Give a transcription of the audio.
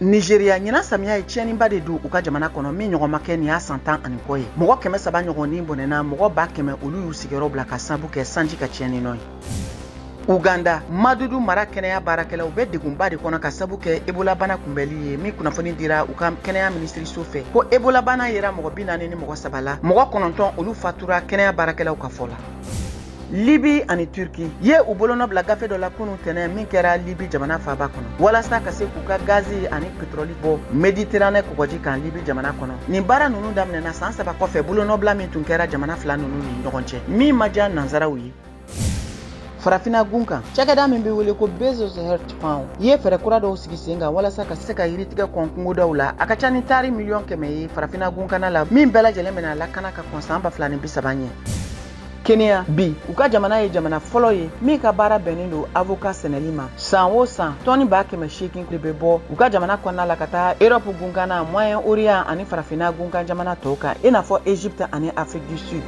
Nigeria, ɲinan samiya ye tiɲɛniba de don u ka jamana kɔnɔ min ɲɔgɔn ma kɛ nin y'a san 10 ani kɔ ye. Mɔgɔ 300 ɲɔgɔn ni bɔnɛna, mɔgɔ 100 000 olu y'u sigiyɔrɔ bila ka sabu kɛ sanji ka tiɲɛni nɔ ye. Uganda, Madudu mara kɛnɛya baarakɛlaw bɛ degunba de kɔnɔ ka sabu kɛ Ebola bana kunbɛli ye, min kunnafoni dira u ka kɛnɛya minisiriso fɛ ko Ebola bana yera mɔgɔ 43 la, mɔgɔ 9 olu fatura kɛnɛya baarakɛlaw ka fɔ la. Libi ani Turki ye u bolonɔ bila gafe dɔ la kunu tɛnɛ min kɛra Libi jamana faaba kɔnɔ walasa ka se k'u ka gazi ani petrɔli bɔ Mediterane kɔgɔji kan Libi jamana kɔnɔ. Nin baara ninnu daminɛna san 3 kɔfɛ bolonɔbila min tun kɛra jamana fila ninnu ni ɲɔgɔn cɛ min ma diya nansaraw ye. Farafina gun kan, cakɛda min bɛ wele ko Bezos Earth Fund ye fɛɛrɛ kura dɔw sigi sen kan walasa ka se ka yiritigɛ kɔn kungodaw la. A ka ca ni taari 100 000 000 ye farafina gun kana la, min bɛɛ lajɛlen bɛna lakana ka kɔn san 2030 ɲɛ. Kenya bi, u ka jamana ye jamana fɔlɔ ye min ka baara bɛnnen don avoka sɛnɛli ma. San o san, tɔni 800 000 de bɛ bɔ u ka jamana kɔnɔna la ka taa Europe gunkana, Moyen Orient ani farafinna gunkan jamana tɔw kan, i n'a fɔ Egypte ani Afrique du Sud.